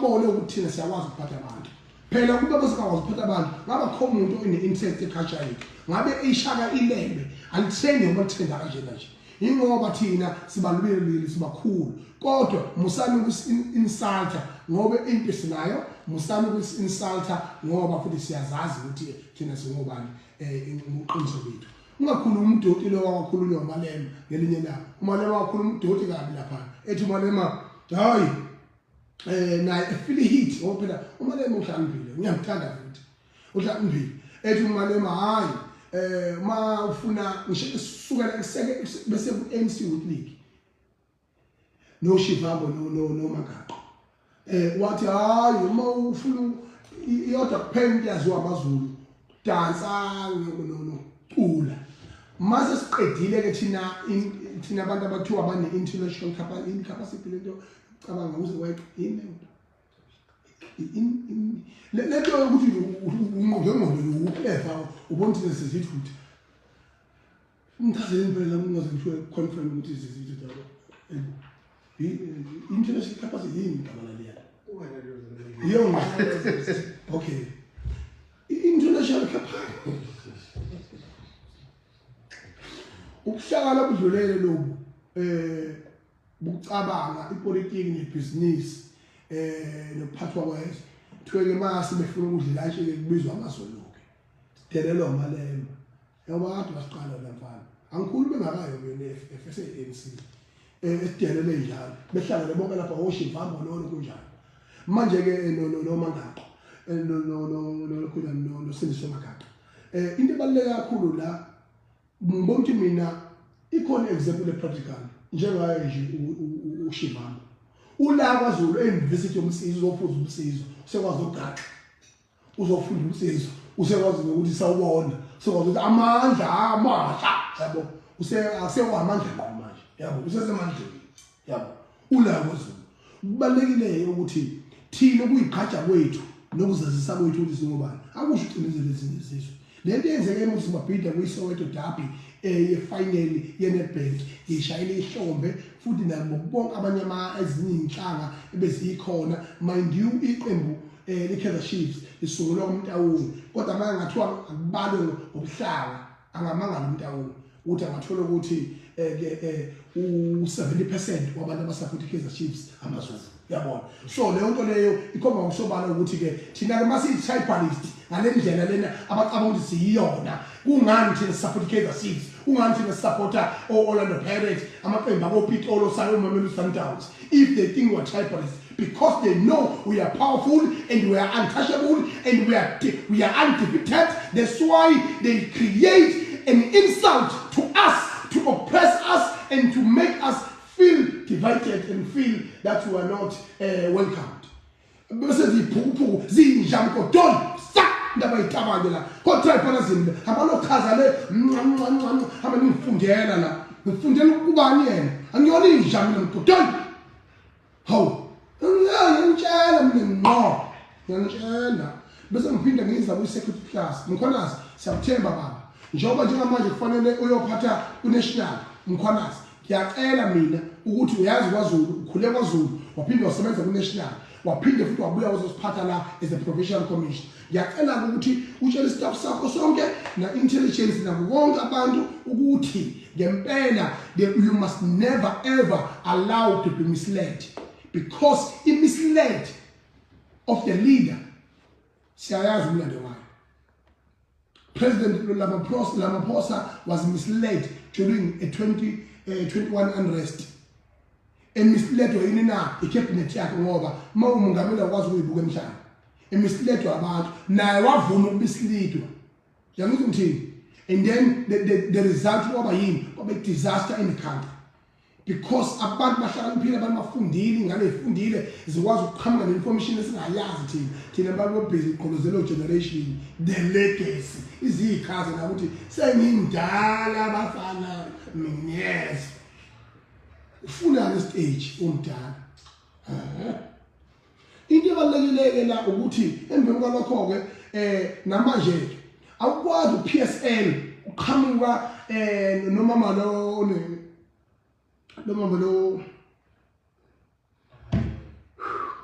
Babone ukuthi thina siyakwazi ukuphatha abantu. Phela ukuba besingakwazi ukuphatha abantu, ngabe akho muntu one-interest e-culture yethu. Ngabe ishaka ilembe alithengi ngoba lithenga kanjena nje. Ingoba thina sibalulekile, sibakhulu. Kodwa musani ukusi-insulta ngoba impi sinayo, musani ukusi-insulta ngoba futhi siyazazi ukuthi thina singobani ngoqiniso bethu. Ungakhulumi udoti lo wakhulunywa uMalema ngelinye ilanga. UMalema wakhuluma udoti kabi lapha. Ethi uMalema hayi naye efeel heat ngoba phela uMalema uhlakaniphile, ngiyamthanda futhi. Uhlakaniphile. Ethi uMalema hayi uma ufuna ngisho sukela eseke bese ku ANC Youth League no Shivambo no no Magaqa. Wathi hayi uma ufuna iyodwa kuphela into yaziwa amaZulu, dansa no cula. Mase siqedile ke thina thina abantu abathiwa bane intellectual capacity lento cabanga uze wayini lento yokuthi ngengqondo uclever ubona ukuthi sizithutha. Ngichazele impela ungaze ngisho confirm ukuthi sizithutha. Intellectual capacity yini igama laliya? Iyo. Okay. Intellectual capacity. Ukuhlakala budlulele lobu bucabanga ipolitiki nebhizinisi nokuphathwa kwezwe. Kuthiwe mase befuna ukudla ilantshi kubizwa amaZulu ke. Sidelelwa uMalema. Yabo kade wasiqala la mfana. Angikhulumi engakayo mina ne-FF ANC. Esidelele njalo. Behlangene bonke lapha oShivambo lolo kunjalo. Manje ke no no no Mangaqa no no no no khona no no Sindiso Magaqa. Into ebaluleke kakhulu la ngibona ukuthi mina ikhona example practical njengayo nje uShivambo. Ula kwaZulu e-University yomsizo uzophuza umsizo, usekwazi ukugaxa. Uzofunda umsizo, usekwazi nokuthi sawubona, usekwazi ukuthi amandla amasha, yabo. Usekwamandla ngqo manje, yabo, usesemandleni, yabo. Ula kwaZulu. Kubalulekile ukuthi thina ukuyigqaja kwethu nokuzazisa kwethu ukuthi singobani akusho ucinezele ezinye izizwe. Lento yenzeke emuzi Mabhida kuyiSoweto Derby ye-final ye-Nedbank, ngishayele ihlombe futhi nabo bonke abanye ezinye inhlanga ebezikhona. Mind you, iqembu le-Kaizer Chiefs lisungulwa uMtaung, kodwa manje ngathiwa akubalwe ngobuhlanga, angamangala uMtaung ukuthi angathola ukuthi ke u-70% wabantu abasupport i-Kaizer Chiefs amaZulu, yabona. So leyo nto leyo ikhomba ngokusobala ukuthi ke thina ke masiyi-tribalist ngale ndlela lena abacabanga ukuthi siyiyona. Kungani thina sisupport i-Kaizer Chiefs? Kungani thina sisupporta o-Orlando Pirates, amaqembu akopitolo sayo Mamelodi Sundowns, if they think we are tribalist? Because they know we are powerful and we are untouchable and we are undefeated. That's why they create an insult to us, to oppress us and to make us feel divided and feel that we are not welcomed. Bese ziphukuphuku zinja mgodoli sa ndaba itabane la ko-tribalism abalochaza le nca hamba ningifundela la, ngifundela ukubani yena? Angiyona inja mina mgodoli. Hawu, ngiyangitshela mina ngqo, ngiyangitshela. Bese ngiphinde ngiza kwi-security class. Mkhwanazi, siyakuthemba baba, njengoba njengamanje kufanele uyophatha ku-national. Mkhwanazi, ngiyacela mina ukuthi uyazi kwaZulu, ukhule kwaZulu, waphinde wasebenza ku-national, waphinde futhi wabuya wazosiphatha la as a provincial commissioner. Ngiyacela ukuthi utshele istaff sakho sonke na-intelligence nabo bonke abantu ukuthi ngempela you must never ever allow to be misled, because i-misled of the leader siyayazi umlando wayo. President Ramaphosa was misled during a 2021 unrest. Emisledwa yini na? I-cabinet yakhe, ngoba uma umongameli akwazi ukuyibuka emhlaba, emisledwa abantu, naye wavuma ukumislidwa. Yangizwa ngithini? And then the result kwaba yini? Kwaba disaster in the country, because abantu bahlakaniphile, abantu bafundile, ingane ezifundile zikwazi ukuqhamuka ne-information esingayazi thina. Thina babobhizi igqolozelo generation, the legacy iziyichaze la ukuthi sengimdala bafana mina. Ufunani stage umdala? Into ebalulekile la ukuthi emveni kwalokho ke namanje ke awukwazi uPSL uqhamuka nomama lo lo mama lo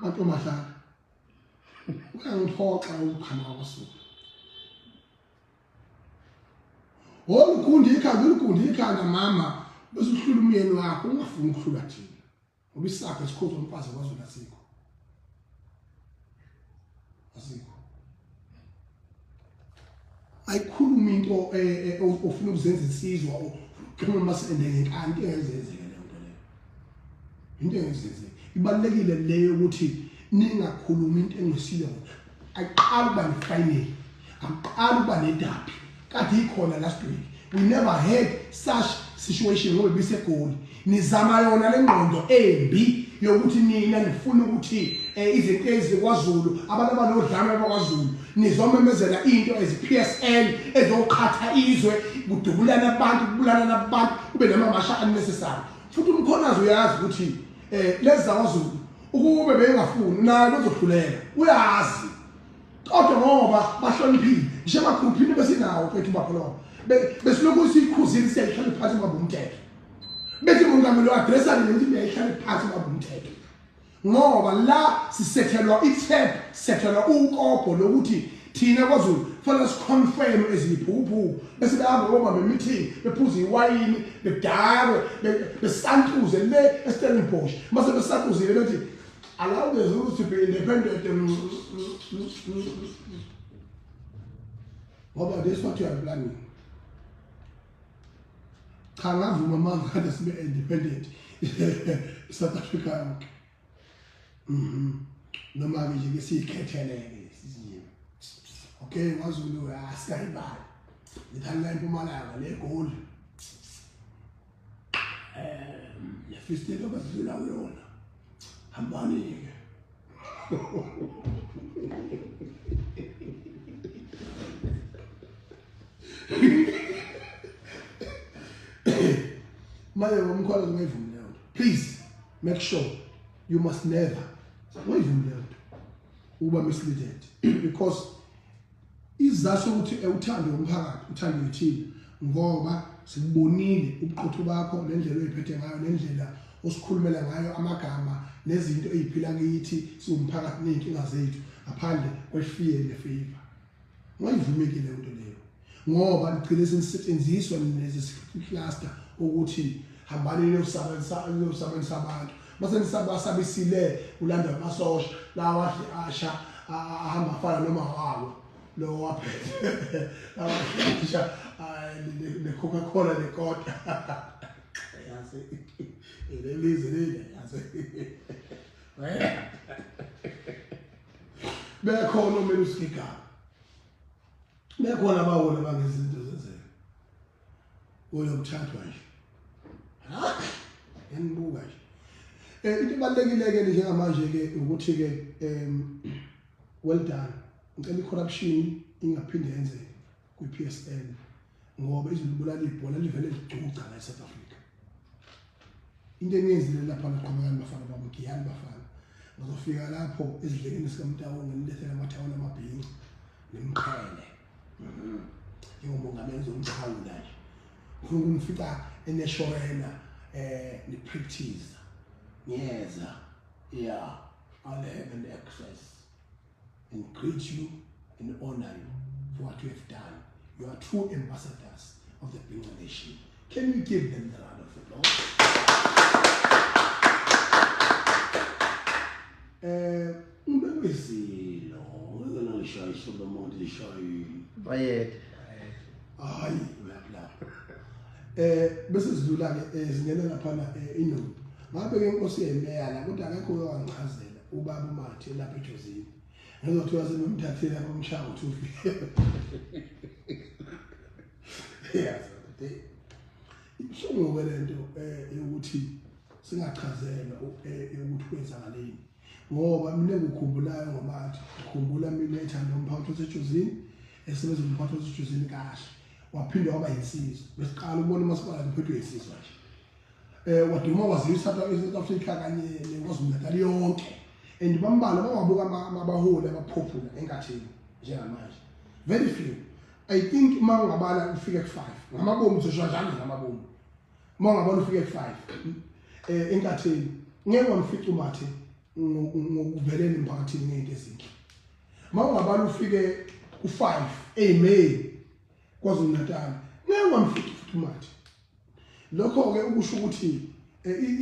mantombazana. Uyangiphoxa ukuqhamuka kwaZulu. Olugundi ikhanda, ulugundi ikhanda mama, bese uhlula umyeni wakho, ungafuni ukuhlula thina. Ngoba isakhe esikhulu somfazi kwaZulu asikho. Asikho. Ayikhuluma into ofuna ukuzenza insizwa, uxhuma masende ngenkani, into engenzeke leyo nto leyo. Into engenzeke. Ibalulekile leyo ukuthi ningakhulumi into engesiyona. Ayiqali ukuba ne-final, akuqali ukuba nedabi. Kade ikhona last week. We never had such situation ngoba ibiseGoli. Nizama yona le ngqondo embi yokuthi nina nifuna ukuthi izinto ezikwaZulu, abantu abanodlame bakwaZulu, nizomemezela into as PSL ezoqhatha izwe, kudubulana abantu, kubulalana abantu, kube namamasha unnecessary. Futhi uMkhonazi uyazi ukuthi lezi zakwaZulu ukube bengafuni naye bazohluleka, uyazi. Kodwa ngoba bahloniphile, ngisho emagruphini besinawo mfethu bakhona, besilokhu siyikhuzile siyayihlala phansi ngoba umthetho. Bethi mongameli u-addressa nini ukuthi niyayihlala phansi ngoba umthetho. Ngoba la sisethelwa i-trap, sisethelwa ukobho lokuthi thina kwaZulu kufanele siconfirm eziyiphukuphuku, bese behamba bobamba meeting, bephuza iwayini, bedakwe, besantuze le eStellenbosch. Mase besantuzile bethi allow the Zulus to be independent. Ngoba this what you are planning. Cha, ngavuma manje kade sibe independent South Africa yonke. Noma ke nje ke siyikhethele ke. Okay, kwaZulu asikayibali. Ngithanda impumalanga leGoli. Le abadlula kuyona. Hambani ke. Manje ngomkhwalo ungayivumi leyo nto. Please make sure you must never ungayivumi leyo nto. Uba misleaded because izathu ukuthi uthando umphakathi uthando yithina ngoba sikubonile ubuqotho bakho nendlela oyiphethe ngayo nendlela osikhulumela ngayo amagama nezinto eziphila kithi siwumphakathi nezinkinga zethu ngaphandle kwefear nefavor. Ungayivumeki leyo nto leyo ngoba ligcine senisetshenziswa lezi security cluster ukuthi hambani niyosabenzisa abantu mase nisabasabisile kulandwa amasosha lawa asha ahamba afana noma wawo lo waphethe lawa asha ne-Coca-Cola nekota yazi lelizwe leli yazi bekhona uMelusi Gigaba, bekhona abaholi abangezinto zenzeka uyokuthathwa nje ha yanibuka nje. Into ebalulekile ke njengamanje ke ukuthi ke well done, ngicela i-corruption ingaphinde yenzeke kwi-PSL ngoba izolibulala ibhola livele ligcuca la eSouth Africa. Into eniyenzile lapha naqhubekani bafana bami, giyani bafana, ngizofika lapho ezidlekeni sikaMtawu nginilethele amathawula amabhinci nemqhele njengomongameli ngizomxhawula nje, ngifuna ukunifica eNeshorena ni-practice ngiyeza. Yeah, I'll have an access and greet you and honor you for what you have done. You are true ambassadors of the Bhinca Nation. Can we give them the round of applause? Umbekwisilo, ngeke ngishaye isobo lishaye. Bayede. Hayi, uyaphila. Bese sidlula ke singena lapha inyoni. Ngabe ke inkosi yemeya la kodwa akekho owangichazela ubaba uMathe lapha eJozini. Ngizothiwa sebemthathile lapha umshaya uthi ufike. Yes, ibuhlungu ke lento yokuthi singachazelwa ukuthi kwenzakaleni. Ngoba mina engikukhumbulayo ngoMathe, ngikhumbula mina ethanda umphakathi waseJozini, esebenza umphakathi waseJozini kahle. Waphinde waba yinsizwa. Besiqala ukubona umasipala uphethwe yinsizwa nje. Waduma waziwa iSouth Africa kanye neKwaZulu Natal yonke. And bambalwa bangabuka abaholi abapopular enkathini njengamanje. Very few. I think uma ungabala ufike ku5 ngamabomu uzosho njalo ngamabomu. Uma ungabala ufike ku5 enkathini ngeke wamfica uMathe ngokuvelela emphakathini ngento ezinhle. Uma ungabala ufike ku-5 eyiMay KwaZulu Natal, ngeke ungamfici futhi uMathe. Lokho-ke ukusho ukuthi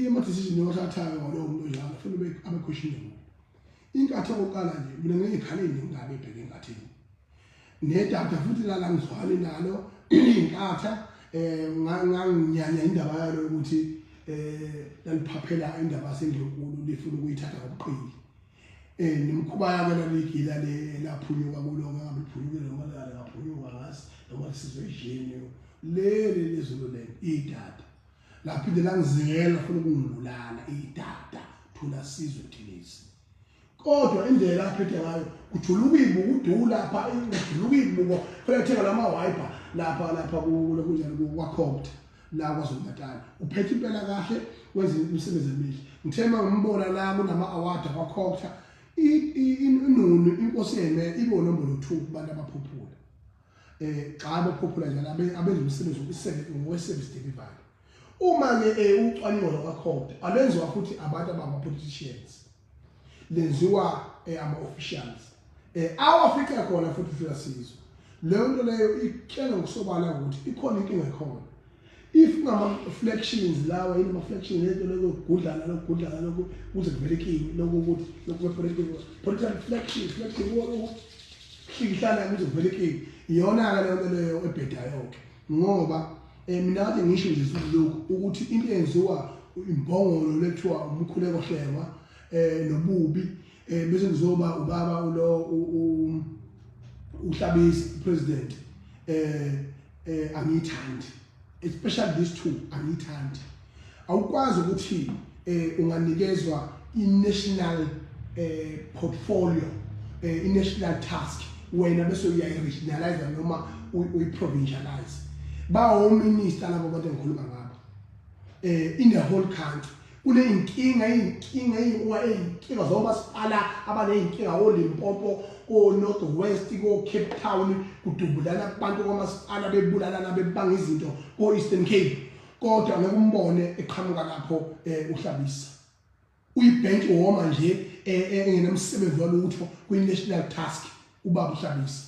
ama-decision owathathayo ngalowo muntu onjalo kufanele ube abe questionable. Inkathi yokuqala nje mina ngiyikhala eziningi kabi ebheke enkathini. Nedata futhi lala ngizwani nalo inkatha nganginyanya indaba yalo ukuthi laliphaphela indaba yasendlunkulu lifuna ukuyithatha ngobuqili. Nemikhuba yake laligila le laphunyuka kulo ngabe liphunyukile noma lingaphunyuka ngazi noma lisizwe ijeni leli lezulu leli idada laphinde langizingela funa ukungibulala idada thula sizwe Buthelezi. Kodwa indlela aphethe ngayo kujuluka ibuko udula lapha kujuluka ibuko kufanele thenga lama wiper lapha lapha kunjani kwaCopt la KwaZulu Natal. Uphethe impela kahle, wenza imisebenzi emihle. Ngithe uma ngimbona la kunama award akwaCopt, inunu inkosi yeme ibe nombolo 2 kubantu abaphuphula xa bephuphula njalo abenza umsebenzi ngowe-service delivery. Uma-ke ucwaningo lwakwaCopt alwenziwa futhi abantu abangama-politicians, lenziwa ama-officials awafice khona futhi thula sizwe. Leyo nto leyo ikutshela ngokusobala ukuthi ikhona inkinga ekhona. If kunama-reflections lawa yini ama-reflections lento lokugudlana lokugudlana lokhu kuze kuvele kimi lokhu ukuthi lokhu political reflection reflection ukuhlikihlana kuze kuvele kimi, iyona-ke leyo nto leyo ebhedayo-ke. Ngoba mina kade ngisho nje lokhu ukuthi into eyenziwa imbongolo lethiwa umkhuleko hlengwa nobubi bese kuzoba ubaba ulo uHlabisa president angiyithandi, especially these two angiyithandi. Awukwazi ukuthi unganikezwa i-national portfolio, i-national task, wena bese uyayi-regionalize noma uyi-provincialize. Bawo-minister labo bantu engikhuluma ngabo in the whole country kuney'nkinga iy'nkinga iy'nkinga zomasipala abaney'nkinga koLimpopo, ko-North West, ko-Cape Town, kudubulana abantu kwamasipala bebulalana bebanga izinto ko-Eastern Cape, kodwa ngeke umbone eqhamuka lapho uHlabisa. Uyi-bench warmer nje engenamsebenzi walutho kwi-national task ubaba uHlabisa.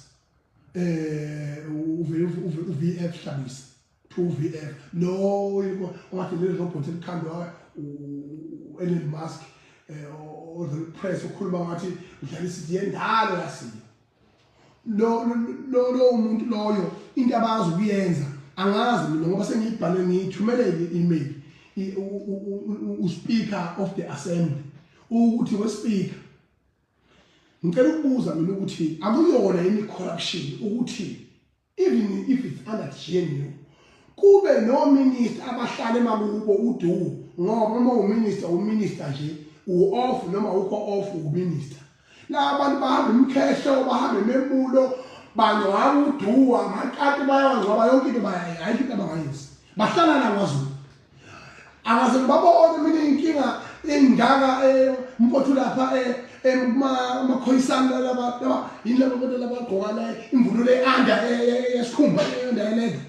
Uvele u-VF Hlabisa 2VF lo ongathi le robot elikhandwa u-Elon Musk press ukhuluma ngathi udlala isithi yendalo yasiyo. Lo lo lo umuntu loyo into abazi ukuyenza angazi mina, ngoba sengiyibhale ngiyithumelele i-email u-speaker of the assembly ukuthi we-speaker, ngicela ukubuza mina ukuthi akuyona yini corruption ukuthi even if it's under GNU kube no minister abahlala emakubo udu, ngoba uma uminister uminister nje u-off noma ukho off uminister. La bantu bahamba imkhehlo, bahamba imemulo, bangcwaba uduwa amakati, bayawangcwaba yonke into, ayikho into abangayenzi. Bahlala la KwaZulu, akaze ngibabone mina inkinga engaka mfowethu lapha kumakhoyisana laba laba yini laba bantu labagqoka la imvunulo e-under yesikhumba e-under yeleather,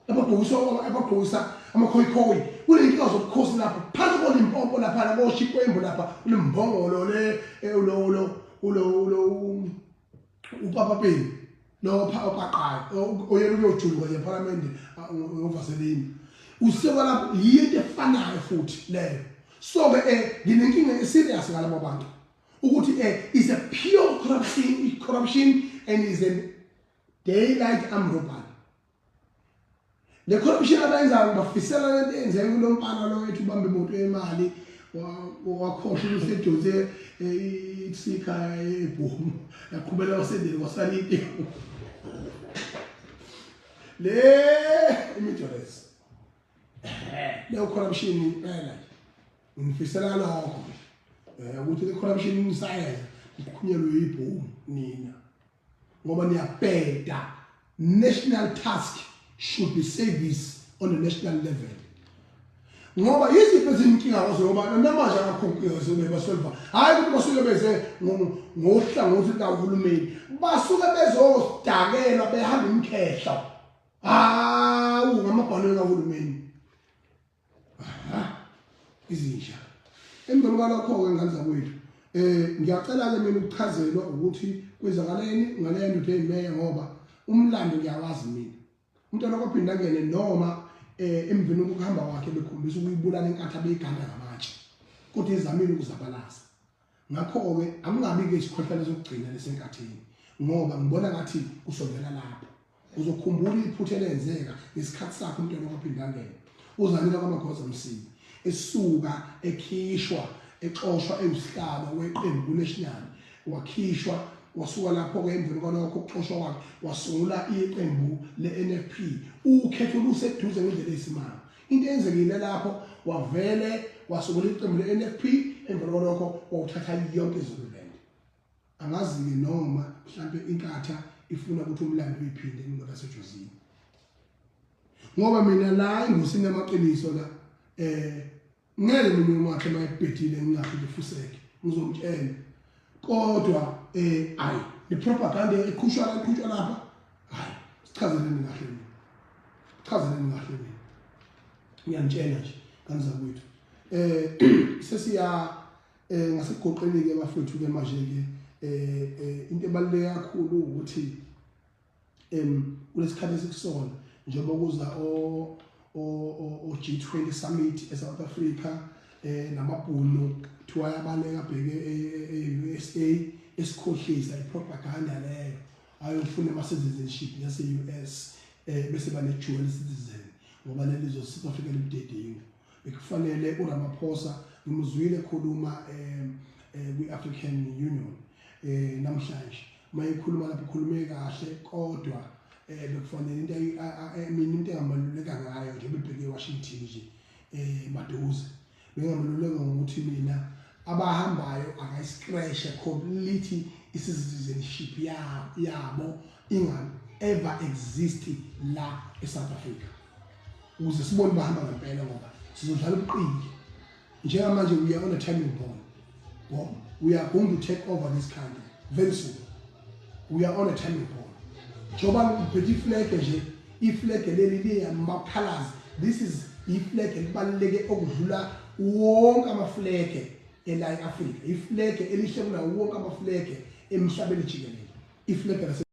abagqokisa abagqokisa amakhoyikhoyi. Kuney'nkinga zobukhosi lapho phansi koLimpopo lapha koshikwembu lapha ulimbongolo le ulo ulo ulo ulo upapapeni lo opaqayo oyela ukuyojuluka nje ephalamende ngovaselini useka lapho, yinto efanayo futhi leyo. So ke nginenkinga eserious ngalabo bantu ukuthi is a pure corruption and is a daylight armed robbery. Le corruption abayenzayo bafisela lento eyenzeka kulo mfana lo ethi ubambe imoto yemali wakhohlwa ukuthi edonse isika ebhomu yaqhubela wasendele kwasala iteku le imijores leyo corruption impela nje. Ngifisela lokho ukuthi le corruption nisayenza niqhunyelwe ibhomu nina, ngoba niyabheda. National task should be service on a national level, ngoba yiziphi ezinkinga kwazo, ngoba namanje akakho inkinga basolva. Hhayi ukuthi basuke beze ngohlangothi likahulumeni, basuke bezosidakelwa behamba imkhehlo, hawu, ngamabhanoyi kahulumeni. Aha, izinja. Emveni kwalokho-ke ngane zakwethu, Ngiyacela ke mina ukuchazelwa ukuthi kwenzakaleni ngale ndoda eyimeya ngoba umlando ngiyawazi mina. Umntwana kwaphinda angene noma emveni kokuhamba kwakhe bekhombisa ukuyibulala inkatha beyiganda ngamatshe. Kodwa izamile ukuzabalaza. Ngakho-ke akungabi-ke isikhohlwane sokugcina lesenkathini ngoba ngibona ngathi kusondela lapho. Uzokhumbula iphutha elenzeka ngesikhathi sakhe umntwana kwaphindangene uZanele kwaMaghoza Msibi esuka ekhishwa exoshwa ewusihlalo weqembu kuNational wakhishwa wasuka lapho-ke emveni kwalokho ukuxoshwa kwakhe wasungula iqembu le-NFP ukhetho luseduze ngendlela eyisimanga into eyenzekile lapho wavele wasungula iqembu le-NFP emveni kwalokho wawuthatha yonke iZululand. Angazi-ke noma mhlampe inkatha ifuna ukuthi umlando uyiphinde indoda yaseJozini. Ngoba mina la ingosini yamaqiniso la ngeke mina umakhe mayebhedile ngingafi ngifuseke ngizomtshela. Kodwa ayi le propaganda eqhushwa la eqhutshwa lapha hayi sichazeleni kahle mina. Sichazeleni kahle mina. Ngiyantshela nje kanzakwethu. Sesiya Ngasegoqeni ke bafethu ke manje ke into ebaluleke kakhulu ukuthi kulesikhathi esikusona njengoba kuza o o G20 summit eSouth Africa namabhunu kuthiwa ayabaleka abheke e-USA esikhohlisa ipropaganda leyo ayofuna ama-citizenship yase-US bese bane dual citizen ngoba leli zwe South Africa libudedengu. Bekufanele uRamaphosa ngimuzwile ekhuluma kwi-African Union namhlanje mayekhuluma lapho ukhulume kahle kodwa bekufanele into mina into engamaluleka ngayo nje bebheke eWashington nje maduze bengamaluleka ngokuthi mina abahambayo akayiscratch completely i-citizenship yabo inga ever exist la eSouth Africa. Ukuze sibone bahamba ngempela ngoba sizodlala ubuqili njengamanje. We are on a timing bomb. We are going to take over this country very soon. We are on a timing bomb. Njengoba ngiphethe iflag nje, iflag leli liyama-colors. This is iflag elibaluleke okudlula wonke amaflag ela e-Afrika, iflag elihle kunawo wonke amaflag emhlabeni jikelele, iflag lase